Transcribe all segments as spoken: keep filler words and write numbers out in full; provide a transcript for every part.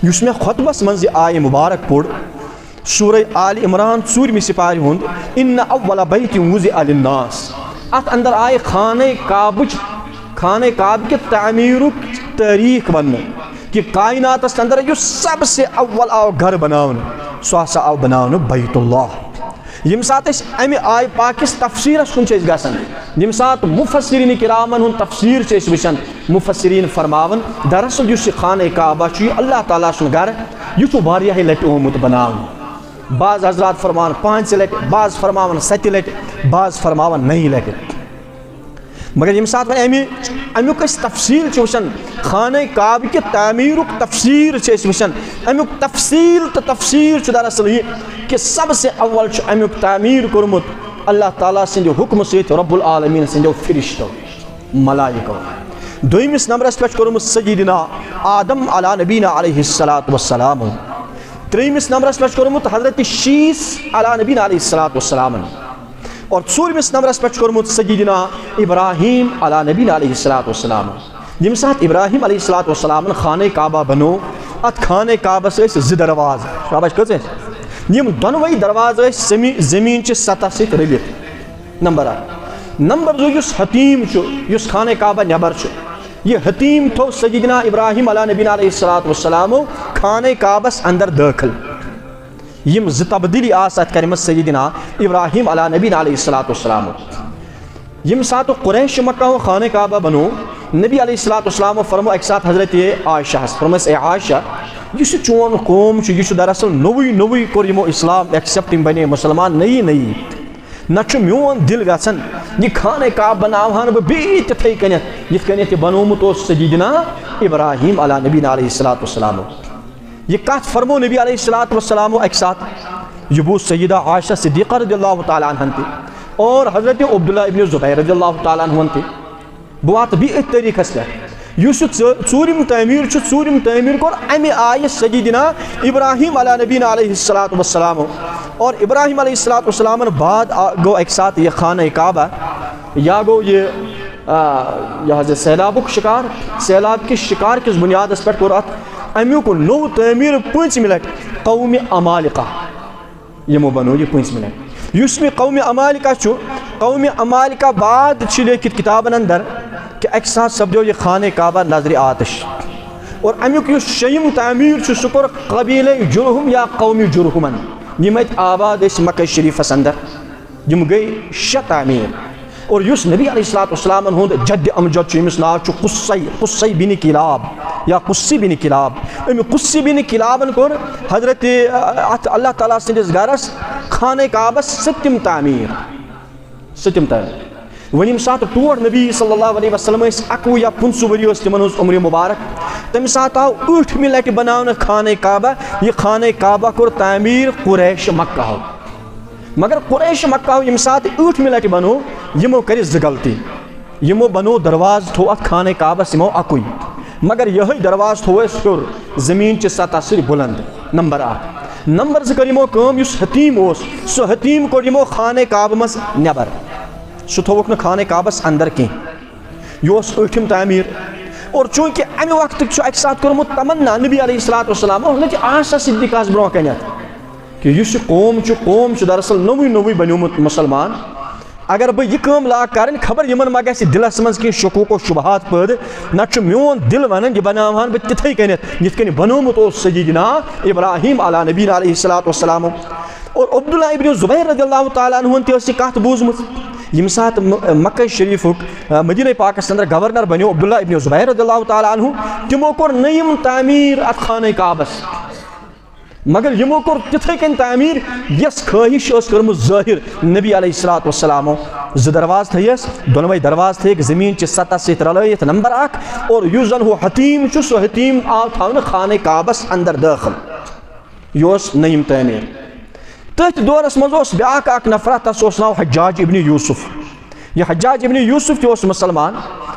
یُس مےٚ خطبس منٛز یہِ آیہِ مُبارک پوٚر، سورہ آل عمران، ژوٗرمہِ سپارِ ہُنٛد، "ان اول بیت وضع للناس"، اتھ اندر آیہِ خانہ کعبٕچ، خانہ کعبہٕ کہِ تعمیٖرُک تٲریٖخ وننہٕ، کہِ کائناتس اندر یُس سب سے اول آو گھر بناونہٕ، سُہ ہسا آو بناونہٕ بیت اللہ۔ ییٚمہِ ساتہٕ أسۍ امہِ آیہِ پاکِس تفسیٖرس کُن چھِ أسۍ گژھان، ییٚمہِ ساتہٕ مفسرین کرامن ہُنٛد تفسیٖر چھِ أسۍ وٕچھان، مفسرین فرماوان، دراصل یُس یہِ خانہ کعبہ چھُ، یہِ اللہ تعالیٰ سُنٛد گرٕ، یہِ چھُ واریاہہِ لٹہِ آمُت بناونہٕ۔ بعض حضرات فرماوان پانٛژِ لٹہِ، بعض فرماوان ستہِ لٹہِ، بعض فرماوان نَیہِ لٹہِ۔ مگر ییٚمہِ ساتہٕ وۄنۍ امہِ، امیُک أسۍ تفصیٖل چھِ وٕچھان، خانہ کعبہٕ کہِ تعمیٖرُک تفسیٖر چھِ أسۍ وٕچھان، امیُک تفصیٖل تہٕ تفسیٖر چھُ دراصل یہِ کہِ سب سے اول چھُ امیُک تعمیٖر کوٚرمُت اللہ تعالیٰ سٕنٛدِ حُکمہٕ سۭتۍ رب العالمین سٕنٛدیو فرشتو، ملائکو۔ دوٚیمِس نمبرس پٮ۪ٹھ کوٚرمُت سیدنا آدم علیٰ نبینا علیہ الصلوۃ والسلام۔ ترٛیٚیمِس نمبرس پٮ۪ٹھ کوٚرمُت حضرت شیٖس علیٰ نبینا علیہ الصلوۃ والسلام۔ اور ژوٗرمِس نمبرس پٮ۪ٹھ چھُ کوٚرمُت سیدنا ابراہیم علیٰ نبینا علیہ الصلوۃ والسلام۔ ییٚمہِ ساتہٕ ابراہیم علیہ الصلوۃ والسلامن خانہ کعبہ بنوو، اتھ خانہ کعبس ٲسۍ زٕ دروازٕ۔ شاباش، کٔژ ٲسۍ؟ یِم دۄنوَے دروازٕ ٲسۍ زمی-، زمیٖن چہِ سطح سۭتۍ رٔلِتھ۔ نمبر اکھ۔ نمبر زٕ، یُس حطیٖم چھُ، یُس خانہ کعبہ نٮ۪بر چھُ، یہِ حطیٖم تھوٚو سیدنا ابراہیم علیٰ نبینا علیہ الصلوۃ والسلامو خانہ کعبس اندر دٲخل۔ یِم زٕ تبدیٖلی آسہٕ اَتھ کَرِمَژ سیدنا ابراہیم علیٰ نبینا علیہ الصلوۃ والسلام۔ ییٚمہِ ساتہٕ قریش مکہ ہو خانہ کعبہ بنو، نبی علیہ الصلوۃ والسلام فرمو اَکہِ ساتہٕ حضرت عائشہ ہس، فرمس، "اے عائشہ، یُس یہِ چون قوم چھُ، یہِ چھُ دراصل نوٚوُے نوٚوُے کوٚر یِمو اسلام accept، یِم بنے مسلمان نٔیی نٔیی۔ نہ چھُ میون دل گژھان یہِ خانہ کعبہ بناوہان بہٕ بیٚیہِ تِتھے کٔنٮ۪تھ، یِتھ کٔنٮ۪تھ یہِ بنومُت اوس سیدنا ابراہیم علیٰ نبینا علیہ الصلوۃ والسلام۔" یہِ کتھ فرمو نبی علیہ الصلوۃ والسلام اکہِ ساتہٕ، یہِ بوٗز سیدہ عائشہ صدیقہ رضی اللہ تعالیٰ عنہن تہِ اور حضرت عبداللہ ابن زبیر رضی اللہ تعالیٰ عنہن تہِ۔ بہٕ واتہٕ بیٚیہِ أتھۍ طریٖقس پٮ۪ٹھ۔ یُس یہِ ژٲ-، ژوٗرِم تعمیٖر چھُ، ژوٗرِم تعمیٖر کوٚر امہِ آیہِ سیدنا ابراہیم علیٰ نبینا علیہ الصلوۃ والسلام۔ اور ابراہیم علیہ الصلوۃ والسلامن بعد آ-، گوٚو اکہِ ساتہٕ یہِ خانہ کعبہ، یا گوٚو یہِ آ، یہِ حظ یہِ سیلابُک شکار، سیلاب کِس شکار کِس بُنیادس پٮ۪ٹھ کوٚر اتھ امیُک نوٚو تعمیٖر پٲنٛژمہِ لٹہِ قومِ عمالقہ۔ یِمو بنوو یہِ پٲنٛژمہِ لٹہِ۔ یُس مےٚ قومِ عمالقہ چھُ، قومِ عمالقہ بعد چھِ لیکھِتھ کتابن اندر کہِ اکہِ ساتہٕ سپدیو یہِ خانہ کعبہ نظرِ آتش۔ اور امیُک یُس شیٚیِم تعمیٖر چھُ، سُہ کوٚر قبیلے جرہم یا قومِ جرہمن، یِم اتہِ آباد ٲسۍ مکہ شریفس اندر۔ یِم گٔے شےٚ تعمیٖر۔ اور یُس نبی علیہ الصلوۃ والسلامن ہُنٛد جد امجد چھُ، ییٚمِس ناو چھُ قصی، قصی بن کلاب یا قصی بن کلاب، اَمہِ قصی بن کلابن کوٚر حضرت، اتھ اللہ تعالیٰ سٕنٛدِس گرس خانہ کعبس سٔتِم تعمیٖر۔ سٔتِم تعمیٖر۔ وۄنۍ ییٚمہِ ساتہٕ ٹوٹھ نبی صلی اللہ علیہ وسلم ٲسۍ، اَکوُہ یا پٕنٛژٕہ ؤری ٲس تِمن ہٕنٛز عمرِ مبارک، تَمہِ ساتہٕ آو ٲٹھمہِ لٹہِ بناونہٕ خانہ کعبہ۔ یہِ خانہ کعبہ کوٚر تعمیٖر قریش مکہ ہو۔ مگر قریش مکہ ہو ییٚمہِ ساتہٕ ٲٹھمہِ لٹہِ بنوو، یِمو کَرِ زٕ غلطی۔ یِمو بنوو دروازٕ، تھوو اَتھ خانہ کعبس یِمو اَکُے، مگر یِہوٚے دروازٕ تھوو اَسہِ ہیوٚر، زٔمیٖن چہِ سطح سۭتۍ بُلنٛد۔ نمبر اکھ۔ نمبر زٕ کٔر یِمو کٲم، یُس حطیٖم اوس، سُہ حطیٖم کوٚڑ یِمو خانہ کعبہٕ منٛز نٮ۪بر، سُہ تھووُکھ نہٕ خانہ کعبس اندر کینٛہہ۔ یہِ اوس ٲٹھِم تعمیٖر۔ اور چوٗنٛکہِ اَمہِ وقتہٕ چھُ اَکہِ ساتہٕ کوٚرمُت تمنا نبی علیہ الصلوۃ والسلام، حضرت عائشہ صدیقہ ہس برونٛہہ کنٮ۪تھ، کہِ یُس یہِ قوم چھُ، قوم چھُ دراصل نوٚوُے نوٚوُے بنیومُت مُسلمان۔ اگر بہٕ یہِ کٲم لاگہٕ کرٕنۍ، خبر یِمن ما گژھِ دِلس منٛز کینٛہہ شکوک و شبہات پٲدٕ، نتہٕ چھُ میون دِل ونان، یہِ بناوہان بہٕ تِتھے کٔنٮ۪تھ، یِتھ کٔنۍ بنومُت اوس سیدنا ابراہیم علیٰ نبینا علیہ الصلوۃ والسلام۔ اور عبداللہ ابن زبیر رضی اللہ تعالیٰ عنہ تہِ ٲس یہِ کتھ بوٗزمٕژ۔ ییٚمہِ ساتہٕ م-، مکہ شریفُک، آ، مدینہ پاکس اندر گورنر بنیو عبداللہ ابن زبیر رضی اللہ تعالیٰ عنہ، تِمو کوٚر نٔیِم تعمیٖر اتھ خانہ کعبس۔ مگر یِمو کوٚر تِتھے کٔنۍ تعمیٖر، یۄس خٲہِش ٲس کٔرمٕژ ظٲہِر نبی علیہ الصلوۃ والسلامو۔ زٕ دروازٕ تھٲیِس، دۄنوَے دروازٕ تھٲیِکھ زٔمیٖن چہِ سطح سۭتۍ رلٲیِتھ، نمبر اکھ۔ اور یُس زن ہُہ حطیٖم چھُ، سُہ حطیٖم آو تھاونہٕ خانہ کعبس اندر دٲخل۔ یہِ اوس نٔیِم تعمیٖر۔ تٔتھۍ دورس منٛز اوس بیٛاکھ اکھ نفرا، تس اوس ناو حجاج ابن یوسف۔ یہِ حجاج ابن یوسف تہِ اوس مُسلمان۔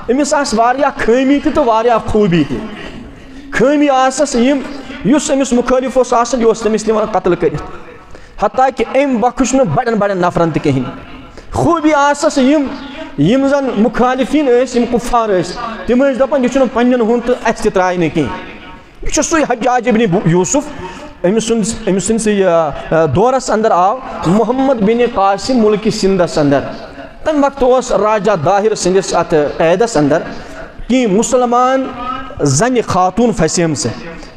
أمِس آسہٕ واریاہ خٲمی تہِ تہٕ واریاہ خوٗبی تہِ۔ خٲمی آسس یِم، یُس أمِس مُخٲلِف اوس آسان، یہِ اوس تٔمِس نِوان قتل کٔرِتھ۔ حتیٰ کہِ أمۍ بخش نہٕ بڑٮ۪ن بڑٮ۪ن نفرن تہِ کِہینۍ۔ خوٗبی آسس یِم، یِم زن مُخٲلِفیٖن ٲسۍ، یِم کُفار ٲسۍ، تِم ٲسۍ دپان، "یہِ چھُنہٕ پننٮ۪ن ہُنٛد تہٕ اسہِ تہِ ترٛایہِ نہٕ کینٛہہ۔" یہِ چھُ سُے حجاج ابن یوسف، أمۍ سُنٛد أمۍ سٕنٛدسٕے، آ، آ، دورس اندر آو محمد بن قاسم ملک سندس اندر۔ تمہِ وقتہٕ اوس راجا داہر سٕنٛدِس اتھ قیدس اندر کینٛہہ مسلمان زنہِ خاتون پھسیمژٕ،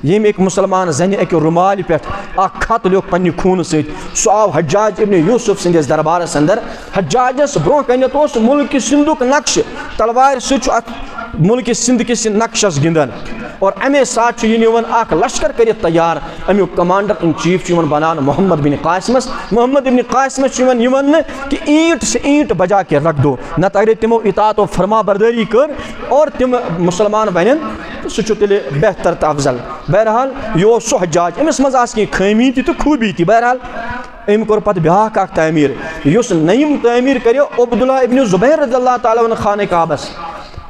ییٚمۍ أکۍ مسلمان زنہِ اکہِ رُمالہِ پٮ۪ٹھ اکھ خط لیوٚکھ پننہِ خوٗنہٕ سۭتۍ۔ سُہ آو حجاج ابن یوسف سٕنٛدِس دربارس اندر۔ حجاجس برونٛہہ کنٮ۪تھ اوس ملک سندُک نقشہٕ، تلوارِ سۭتۍ چھُ اتھ ملک سند کِس نقشس گنٛدان۔ اور امے ساتہٕ چھُ یہِ نِوان اکھ لشکر کٔرِتھ تیار، امیُک commander in chief چھُ یِوان بناونہٕ محمد بن قاسمس۔ محمد بن قاسمس چھُ یِوان، یِوان نہٕ کہ اینٹ سے اینٹ بجا کے رکھ دو، نتہٕ اگرے تِمو اطاعت و فرما برداری کٔر اور تِم مسلمان بنن، تہٕ سُہ چھُ تیٚلہِ بہتر تہٕ افضل۔ بہرحال، یہِ اوس سُہ حجاج، أمِس منٛز آسہٕ کینٛہہ خٲمی تہِ تہٕ خوٗبی تہِ۔ بہرحال، أمۍ کوٚر پتہٕ بیٛاکھ اکھ تعمیٖر، یُس نٔیِم تعمیٖر کریو عبداللہ ابن زبیر رضی اللہ تعالیٰ عنہ خانہ کعبس۔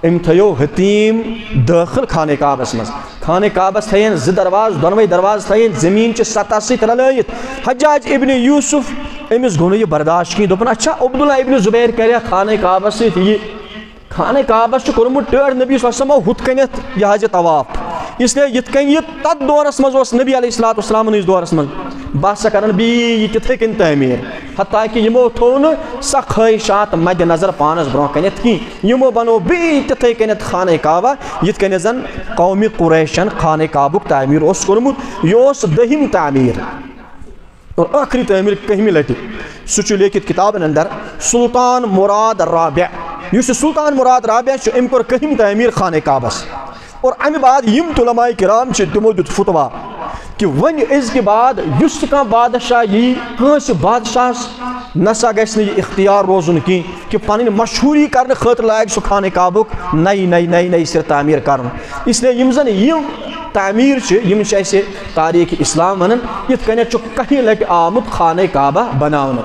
أمۍ تھٲیو حطیٖم دٲخل خانہ کعبس منٛز۔ خانہ کعبس تھٲیِن زٕ دروازٕ، دۄنوَے دروازٕ تھٲیِن زٔمیٖن چہِ سطح سۭتۍ رلٲیِتھ۔ حجاج ابن یوسف، أمِس گوٚو نہٕ یہِ برداشت کِہیٖنۍ، دوٚپُن، اچھا، عبداللہ ابن زبیر کرِ خانہ کعبس سۭتۍ یہِ؟ خانہ کعبس چھُ کوٚرمُت ٹٲٹھ نبی صلی اللہ علیہ وسلمو ہُتھ کٔنٮ۪تھ، یہِ حظ یہِ طواف۔ اس لیے یِتھ کٔنۍ یہِ تتھ دورس منٛز اوس نبی علیہ الصلوۃ والسلامن ہٕنٛدِس دورس منٛز، بہٕ ہسا کرن بیٚیہِ یہِ تِتھے کٔنۍ تعمیٖر۔ حتیٰ کہ یِمو تھوٚو نہٕ سۄ خٲہِشات مدِ نظر پانس برونٛہہ کنٮ۪تھ کینٛہہ۔ یِمو بنوو بیٚیہِ تِتھے کٔنٮ۪تھ خانہ کعبہ، یِتھ کٔنٮ۪تھ زن قومِ قریشن خانہ کعبُک تعمیٖر اوس کوٚرمُت۔ یہِ اوس دٔہِم تعمیٖر۔ اور ٲخری تعمیٖر کٔہمہِ لٹہِ۔ سُہ چھُ لیکھِتھ کِتابن اندر سلطان مراد رابع۔ یُس یہِ سلطان مراد رابع چھُ، أمۍ کوٚر کٔہِم تعمیٖر خانہ کعبس۔ اور امہِ بعد یِم تہِ علماء کرام چھِ، تِمو دیُت فتوا کہ وۄنۍ أزکہِ بعد یُس تہِ کانٛہہ بادشاہ یی، کٲنٛسہِ بادشاہس نسا گژھِ نہٕ یہِ اختیار روزُن کینٛہہ کہ پنٕنۍ مشہوٗری کرنہٕ خٲطرٕ لاگہِ سُہ خانہ کعبُک نَیہِ نَیہِ نَیہِ نَیہِ سرٕ تعمیٖر کرُن۔ اس لیے یِم زن یِم تعمیٖر چھِ، یِم چھِ اَسہِ تاریخ اسلام ونان، یِتھ کٔنٮ۪تھ چھُ کٔہمہِ لٹہِ آمُت خانہ کعبہ بناونہٕ۔